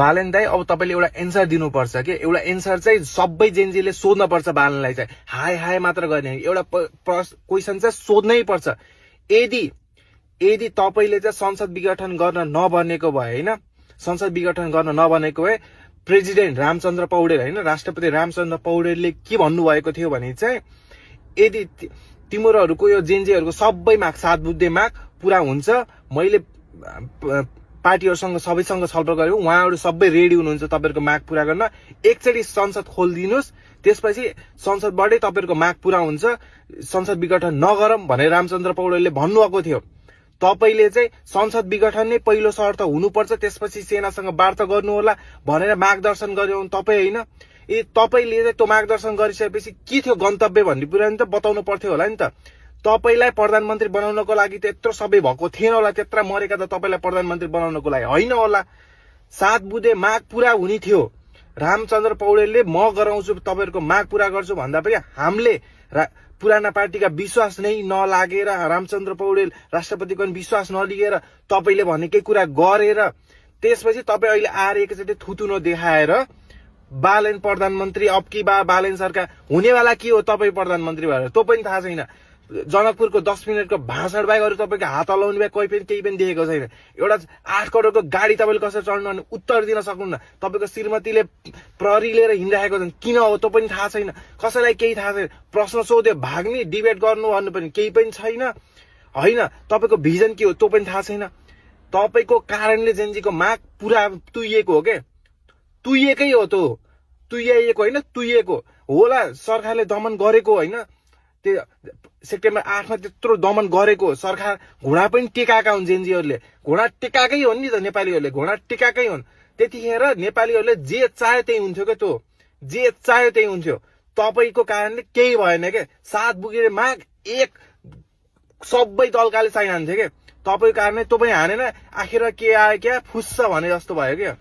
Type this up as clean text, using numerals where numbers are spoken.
बालन दाइ अब तपाईले एउटा एन्सर दिनुपर्छ के एउटा एन्सर चाहिँ सबै जेनजीले सोध्न पर्छ बालनलाई चाहिँ हाय हाय मात्र गर्ने एउटा क्वेशन चाहिँ सोध्नै पर्छ यदि तपाईले चाहिँ संसद विघटन गर्न नबनेको भए हैन संसद विघटन गर्न नबनेको भए प्रेसिडेन्ट रामचन्द्र पौडेल हैन राष्ट्रपति रामचन्द्र पौडेलले के भन्नुभएको थियो भने चाहिँ यदि तिमीहरुको यो जेनजीहरुको सबै माग 7 बुद्धे माग पूरा हुन्छ मैले पार्टीहरुसँग सबैसँग छलफल गर्यो उहाँहरु सबै रेडी हुनुहुन्छ तपाईहरुको माग पूरा गर्न एकचोटी संसद खोल्दिनुस् त्यसपछि संसदबाटै तपाईहरुको माग पूरा हुन्छ संसद विघटन नगरौं भनेर रामचन्द्र पौडेलले भन्नुभएको थियो तपाईले चाहिँ संसद विघटन नै पहिलो शर्त हुनुपर्छ त्यसपछि सेनासँग वार्ता गर्नु होला भनेर मार्गदर्शन गर्यो तपाई हैन तपाईले चाहिँ त्यो मार्गदर्शन गरिसकेपछि के थियो गन्तव्य भन्ने कुरा नि त बताउनु पर्थ्यो होला नि त तपाईलाई प्रधानमन्त्री बनाउनको लागि त्यत्रो सबै भएको थिएन होला त्यत्रा मरेका त तपाईलाई प्रधानमन्त्री बनाउनको लागि हैन होला 7 बुँदे माग पूरा हुने थियो रामचन्द्र पौडेलले म गराउँछु तपाईहरुको माग पूरा गर्छु भन्दा पनि हामीले पुराना पार्टीका विश्वास नै नलागेर रामचन्द्र पौडेल राष्ट्रपतिको विश्वास नलिएर तपाईले भनेकै कुरा गरेर त्यसपछि तपाई अहिले आएर एकचोटी थुतुनो देखाएर बालन प्रधानमन्त्री अब की बालन सरकार हुनेवाला के हो तपाई प्रधानमन्त्री भएर त्यो पनि थाहा छैन जनकपुरको 10 मिनेटको भाषण बाहेक अरु तपाईको हात हलाउने बाहेक कोही पनि केही पनि देखेको छैन एउटा 8 करोडको गाडी तपाईले कसरी चढ्नु भने उत्तर दिन सक्नुहुन्न तपाईको श्रीमतीले प्रहरी लिएर हिँडिरहेको छन् किन हो त्यो पनि थाहा छैन कसैलाई केही थाहा छैन प्रश्न सोध्यो भाग्ने डिबेट गर्नु भन्नु पनि केही पनि छैन हैन तपाईको भिजन के हो त्यो पनि थाहा छैन तपाईको कारणले जेनजीको माग पूरा तुइएको हो के तुइएकै हो त्यो तुइएको हैन तुइएको होला सरकारले दमन गरेको हैन त्यो सेप्टेम्बर 8 मा त्यत्रो दमन गरेको सरकार घोडा पनि टेकाका हुन् जेनजीहरुले घोडा टेकाकै हुन् नि त नेपालीहरुले घोडा टेकाकै हुन् त्यतिखेर नेपालीहरुले जे चाहे त्यही हुन्थ्यो के त्यो जे चाहे त्यही हुन्थ्यो तपाईको कारणले केही भएन के 7 बुगे माग एक सबै दलकाले चाहिँ हान्थे के तपाईको कारणले त्यो पनि हानेन आखिर के आयो क्या फुस्स भने जस्तो भयो के